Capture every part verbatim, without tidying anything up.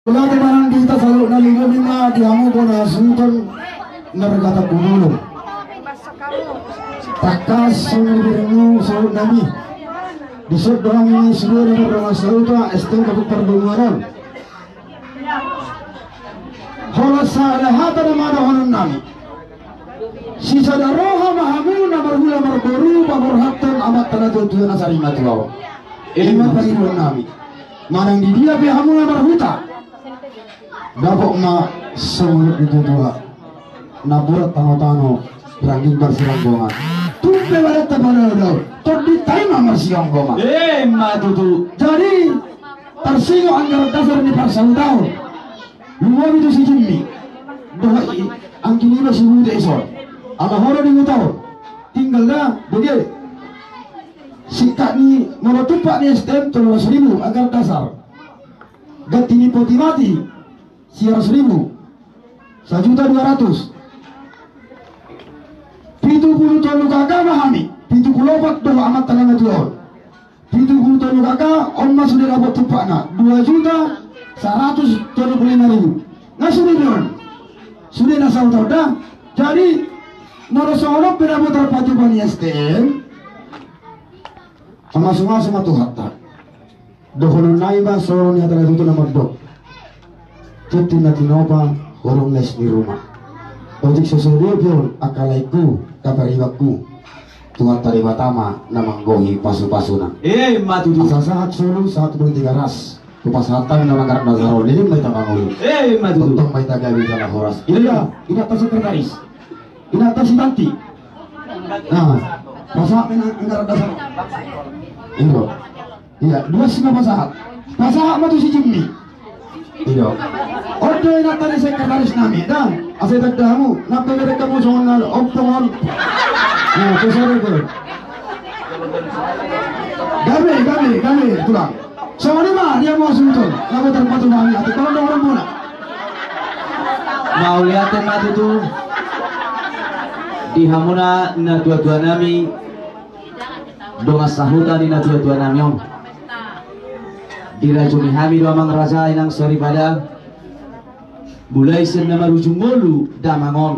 Mauliate ma nang di hita saluhutna, lumobi ma di hamu bona hasuhuton na margata pudulu. Tangkas songon i berengmu saluhutnami. Dison do hami sude na mardongan sahuta S T M Kampung Pardomuan on. Holan sada hata nama dohononnami. Sisada roha ma hamu na marhula marboru paborhathon amanta na tuatua na sarimatua on. I ma pangidoannami. Manang di dia pe hamu na marhuta, dapot ma songon ni tuatua. Na borat tanotano, rangging marsilanggongan. Tung pe badanta padaodao, tondinta i ma marsionggoman. I ma tutu. Jadi, tarsingot anggaran dasar ni parsahutaon. Lumobi tu si Jimmy. Dohot i, anggi niba si Bute ison. Ala hona di huta on. Tinggal da, bege. Singkat ni, molo tumpak ni S T M tolu ratus ribu anggaran dasar. Ganti ni poti mati, sia ratus ribu. Sajuta dua ratus. Pitu pulu tolu K K ma hami, pitu pulu opat dohot amanta na tuatua on. Pitu pulu tolu K K, on ma sude dapot tumpakna, dua juta saratus tolu pulu lima ribu. Nga sude do on. Sude na sahuta on da. Jadi, molo songon on pe na boi tarpatupa ni S T M, pamasumasu ma Tuhanta. Dohononnami ma songon ni hata na tutu na mandok. Tintin na tinopa, horong les ni ruma. Otik so sude pe on, angka laengku, angka paribanku. Tuhanta Debata ma na manggohi pasupasuna. I ma tutu. Asa sahat solu, sahat tu Boru Tigaras. Hupasahat hami na manggarar dasar on, i ma hita mangolu. I ma tutu. Tongtong ma hita gabe jala horas. Ia, inanta sekretaris. Inanta si Tanti. Nah, pasahat ma na anggaran dasar. Ido. Ia, dua si ma pasahat. Pasahat ma tu si Jimmy. Ido. On do inanta ni sekretarisnami, da. Asa itanda hamu, nang pe merek hamu songon na ompung on. Nah, tu sore tu. Gabe, gabe, gabe, tulang. Songon i ma, dia mau suntun. Lalu terpatu bang, atau kalau ada orang muna. Mauliate ma tutu. Di hamuna na tuatuanami. Dongan sahuta ni na tuatuanami on. Dirajumi hami do amang raja inang soripada. Mulai sian na marujung ngolu damang on.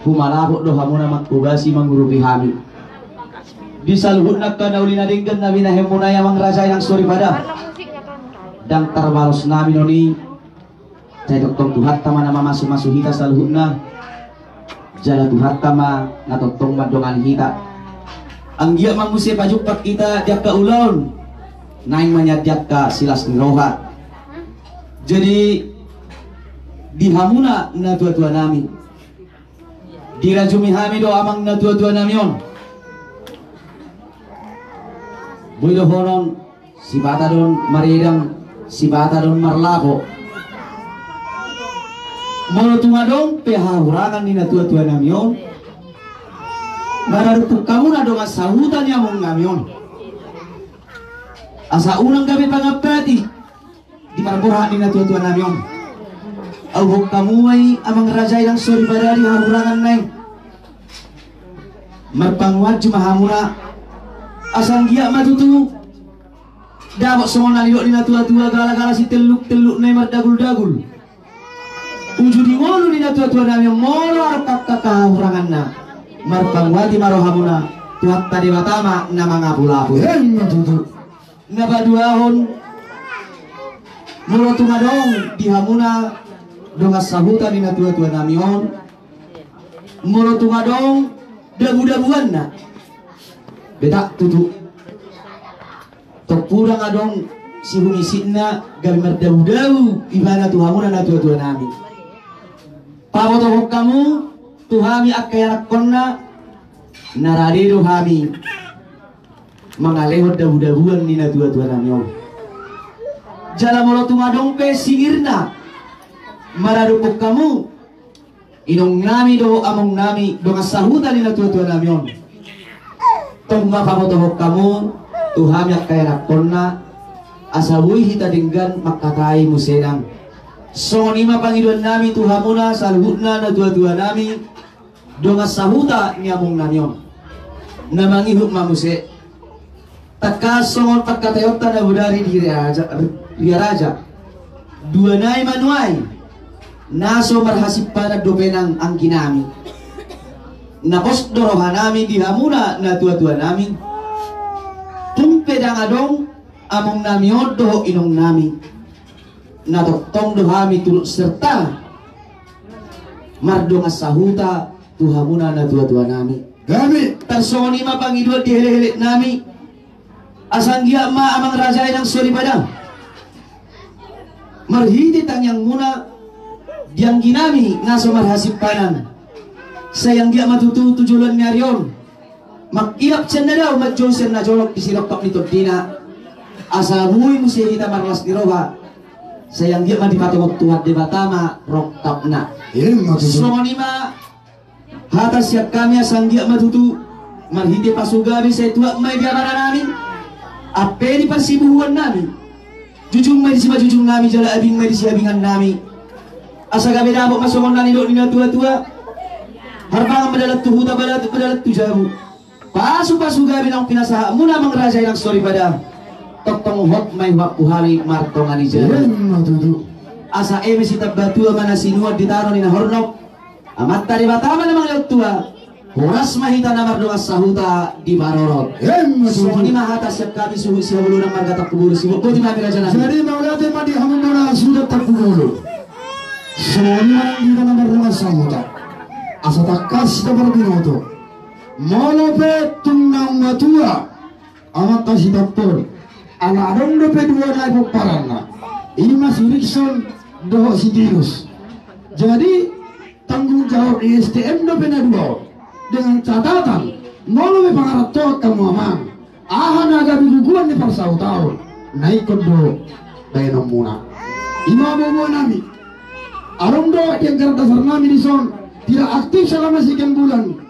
Humalapot do hamuna mangkobasi mangurupi hami. Di saluhutna angka na uli na denggan na binahenmuna i amang raja inang soripada. Ndang tarbalos nami non i. Sai tongtong Tuhanta ma na mamasumasu hita saluhutna. Jala Tuhanta ma na tongtong mandongani hita. Anggiat ma muse pajumpang hita di angka ulaon. Naeng ma nian di angka silas ni roha. Jadi, di hamuna na tuatuanami. Dirajumi hami do amang na tuatuanami on. Boi dohonon, sipata do on maredang, sipata do on marlapo. Molo tung adong pe hahurangan ni na tuatuanami on, maradophon hamuna dongan sahuta ni amongnami on. Asa unang gabe pangampati di parborhat ni na tuatuanami on. Auhon hamu ma i amang raja inang soripada di hahurangan na i. Marpanguaji ma hamuna. Asa anggiat ma tutu dapot songon na nidok ni na tuatua, galagala sitelluk tellukna i mardaguldagul. Uju di ngolu ni na tuatuanami on molo adong angka hahuranganna. Marpanguaji ma rohamuna, Tuhanta Debata ma na mangapulapu. Emma tutu. Na paduahon, molo tung adong di hamuna dongan sahuta ni na tuatuanami on, molo tung adong dabudabuanna, betak tutu. Tong pe ndang adong sihungisitna gabe mardabudabu ibana tu hamuna na tuatuanami. Pabotohon hamu tu hami angka ianakkonna, na rade do hami mangalehon dabudabuan ni na tuatuanami on. Jala molo tung adong pe singirna maradophon hamu, inongnami dohot amongnami dongan sahuta ni na tuatuanami on, tong ma pabotohon hamu tu hami angka ianakkonna, asa boi hita denggan mangkatai muse nang. Songon i ma pangidoannami tu hamuna saluhutna na tuatuanami, dongan sahuta ni amongnami on. Na mangihut ma muse. Tangkas songon pangkataionta na bodari di Ria Raja, Ria Raja. Dua nai ma nuaeng, na so marhasimpanan dope nang anggi nami. Na pos do roha nami di hamuna na tua-tua nami. Tung pe ndang adong among nami on dohot inong nami, na tongtong do hami turut serta mardongan sahuta tu hamuna na tua-tua nami. Gabe. Tarsongon i ma pangidoan di helehelek nami. Asa anggiat ma amang raja i nang soripada marhite tangiangmuna di anggi nami na so marhasimpanan. Sai anggiat ma tutu tu joloan ni ari on mangkilap sian na dao, manjou sian na jolok di sirongkap ni tondina. Asa boi muse hita marlas ni roha. Sai anggiat ma dipatongon Tuhan Debata ma rongkapna. Ima tutu. Songon i ma hata sian hami, asa anggiat ma tutu marhite pasugabe sai tuat ma i di abara nami, ampe di parsibuhuan nami. Jujung ma i di simanjujung nami jala abing ma i di siabingan nami. Asa gabe dapot ma songon na nidok ni na tua-tua. Harbangan ma dalan tu huta, balatuk ma dalan tu jabu. Pasu-pasu gabe naung pinasahatmuna amang raja i nang soripada. Tongtong hot ma i huampu hami martonga ni jabu. Ima tutu. Asa eme sitambatua ma na sinuan di tano ni na hornop. Amanta Debata ma na mangalehon tua. Horas ma hita na mardongan sahuta diparorot. Ima tutu. Songon i ma hata sian hami suhut Sihabolonan marga Tampubolon, sibotboti ma hami raja nami. Jadi mauliate ma di hamu bona suhut Tampubolon. Songon i ma nang hita na mardongan sahuta. Asa tangkas hita marbinoto. Molo pe tung naung matua amanta Sitompul, ala adong dope dua nai pomparanna, ima si Rikson dohot si Tinus. Jadi tanggung jawab ni S T M dope na dua on. Dengan catatan, molo pe pangarantoan hamu amang, aha na gabe guguan ni parsahutaon, na ingkon do baenonmuna. Ima boaboa nami, adong do di anggaran dasar nami dison, tidak aktif selama sekian bulan.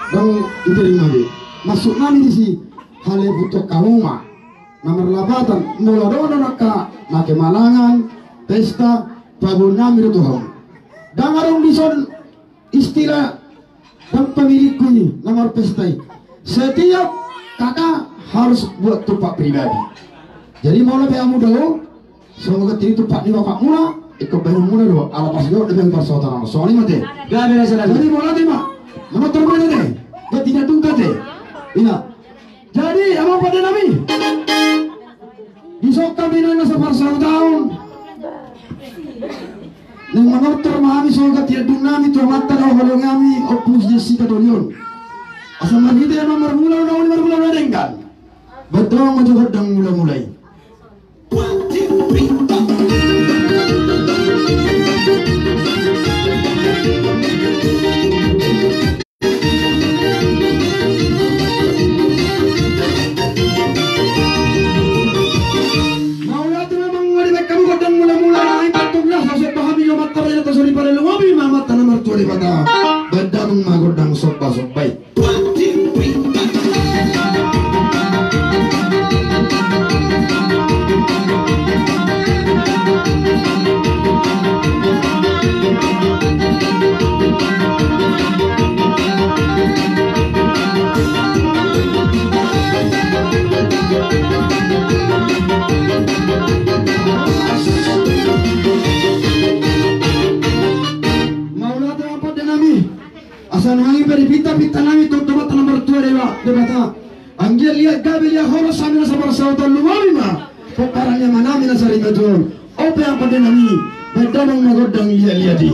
Dang iterima be. Maksud nami disi, halebuton hamu ma na marlapatan, molo adong angka na kemalangan, pesta, paboa nami do tu hamu. Dang adong dison istilah dang pemilikku i na marpesta i. Setiap kakak harus buat tumpak pribadi. Jadi molo pe hamu dao, songon na tingki tumpak ni bapakmuna, ingkon baenonmuna do, ala pas do dope parsahutaon. Songon i ma ate. Gabe raja nami. Jadi molo ate ma, manortor ma ate. Jadi na dung ate. Iya. Jadi amang pande nami, dison hami na saparsahutaon, naeng manortor ma hami songon na tingki dung nami tu amanta na hinaholongi hami, Ompu Jessica Dolion. Asa marhite na marmula, na uli marmula na denggan. Baen damang ma jo gondang mulamula i. Mauliate ma amang, mauliate ma gondang mulamula, naeng tong las, asa bahen hami jo amanta raja na tarsongon i, paleluhon hami ma amanta na martua Debata. Baen damang ma gondang sombasomba i. Mauliate ma pande nami. Asa nuaeng pe dipinta-pinta nami tu Amanta na martua Debata. Anggiat liat gabe liat horas hami na saparsaotan, lumobi ma pomparan ni amanami na sarimatua on. On pe amang pande nami, baen damang ma gondang liat-liat i.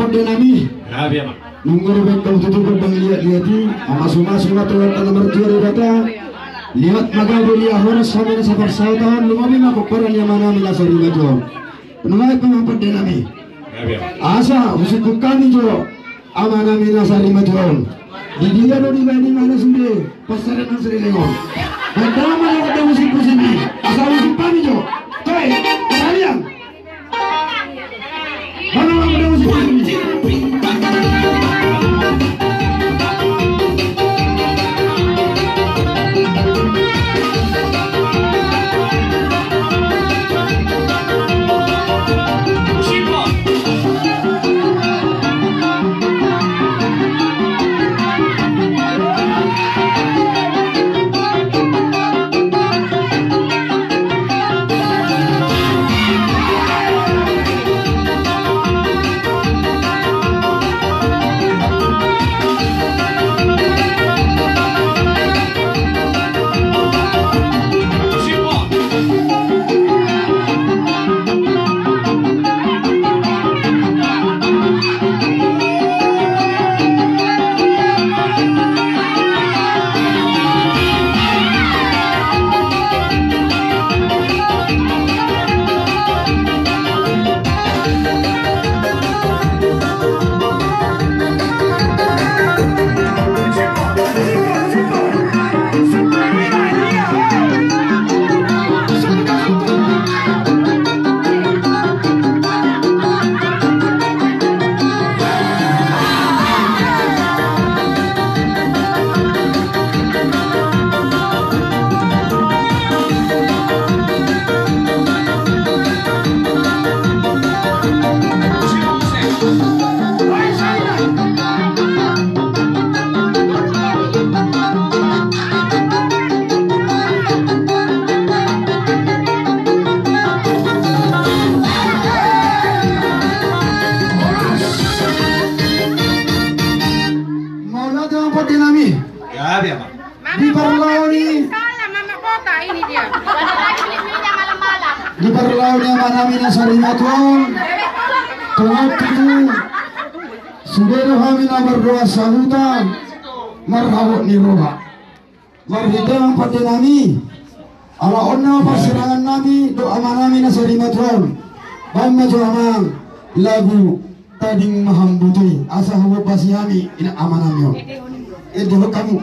Pande nami. Gabe, Amang. Nunga ro baen hamu tutu gondang liat-liat i, mamasumasu ma tu Tuhanta na martua Debata. Liat ma gabe, liat horas hami na saparsaoran, lumobi ma pomparan ni amanami na sarimatua on. Nunga i pe, Amang, pande nami. Gabe, Amang. Asa husungkun hami jo amanami na sarimatua on. Di dia do dibaen ibana sude pansalongan Sarilengon. Baen damang ma jo gondang musik-musik i. Asa husungkun hami jo. Toe, kalian. Mauliate ma, pande nami. Gabe, Amang. Di parlao ni, salah, Mama Kota ini dia. Di parlao ni amanami na sarimatua on, tongon tutu sude do hami na mardoa sahuta marhabot ni roha. Marhite, Amang, pande nami, ala on nama parsirangannami dohot amanami na sarimatua on. Baen ma jo, Amang, lagu Tading ma Hambutu i, asa huboan hami ina amanami on. Ende, hot hamu.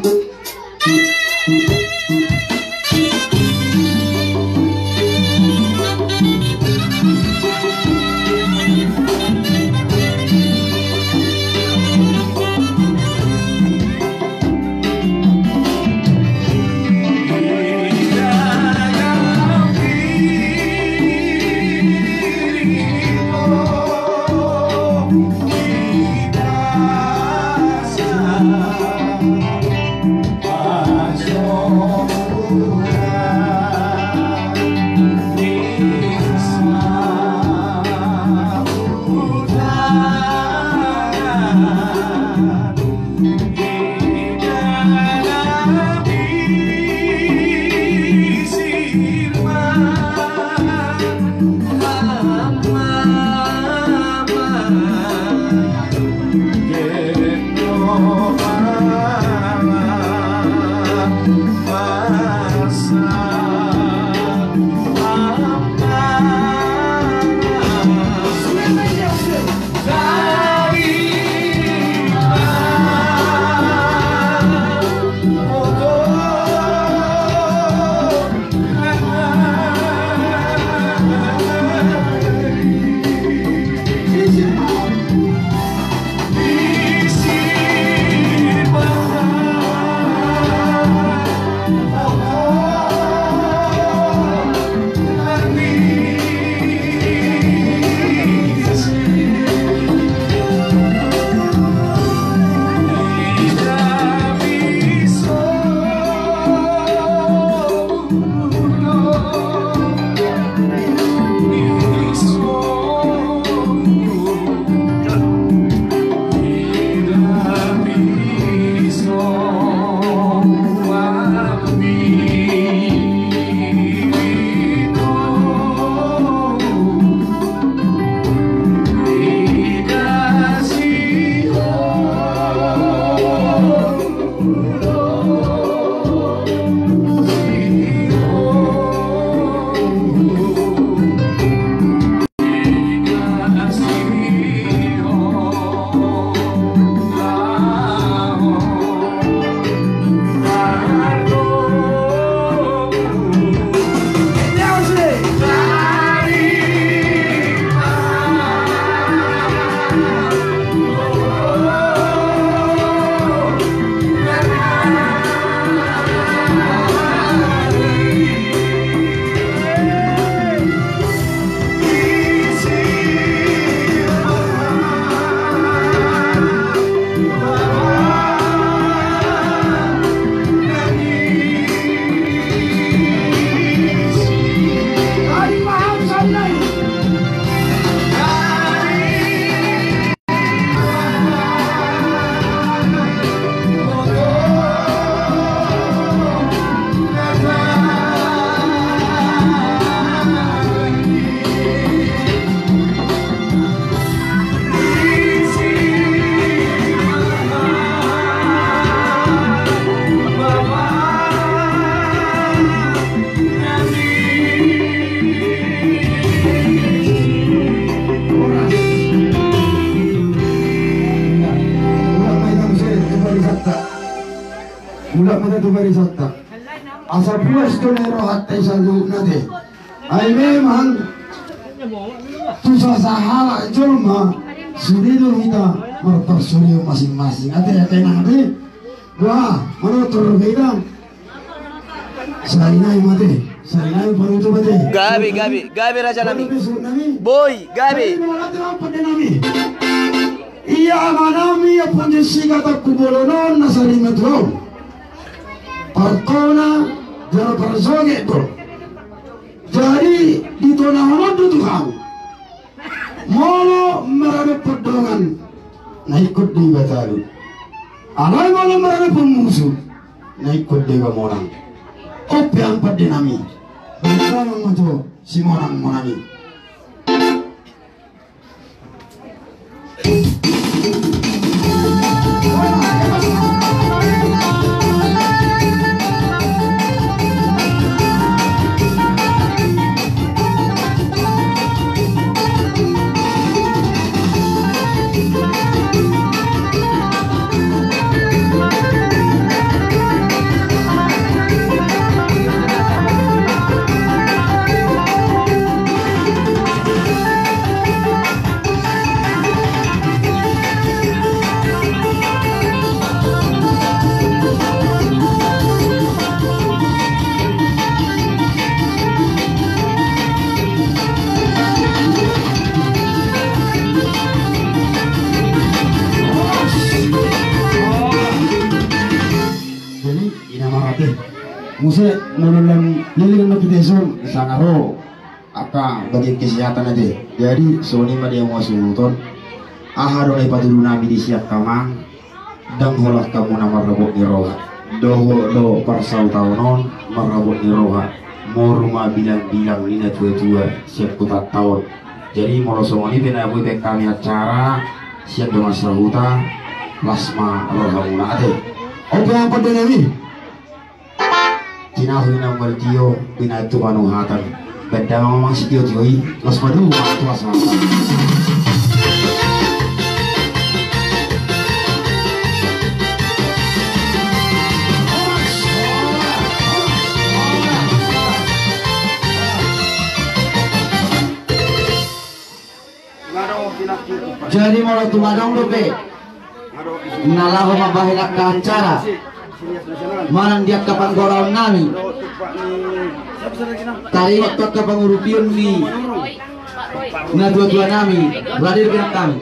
Mulak ma hita tu barisan ta. Asa puas do na rohanta i saluhutna ate. Ai memang tu sasahalak jolma sude do hita marparsorion masing-masing ate, ate nang ate. Wah, manortor do hita. Sarinai ma ate, sarinai parutu ma ate. Gabe, gabe, gabe raja nami. Boi, gabe. Ia amanami, ia punjung sigatak ku bolon on na sarima tu au. Partona jala parsogot do. Jadi ditonahon on do tu hau. Molo maradophon dongan, na ingkon do iba talu. Alai molo maradophon musu, na ingkon do iba monang. On pe amang pande nami. Bahen damang ma jo simonang monang i. Jadi, ina ma ate. Muse, molo lam leleng na piteson, sanga ro. Angka bagian kesehatan ate. Jadi songon i ma di hamu hasuhuton. Aha do na ipatudu nami di si angka amang? Ndang holan hamu na marhabot ni roha, dohot do parsautaon on marhabot ni roha. Moru ma bilang-bilang ni na tua-tua sian hutanta on. Jadi molo songon i pe na boi baen hami acara sian dongan sahuta, las ma rohamuna ate. On pe amang pande nami. Tinahu ni na martio, pinahan tu panuhatan. Baen damang ma amang sitio-tio i, laos padomu ma tu asa. Jadi molo tung adong dope na laho mambahen angka acara manang di angka panggoraon nami, taringot tu angka pangurupion ni na tua-tua nami, rade dope nang hami.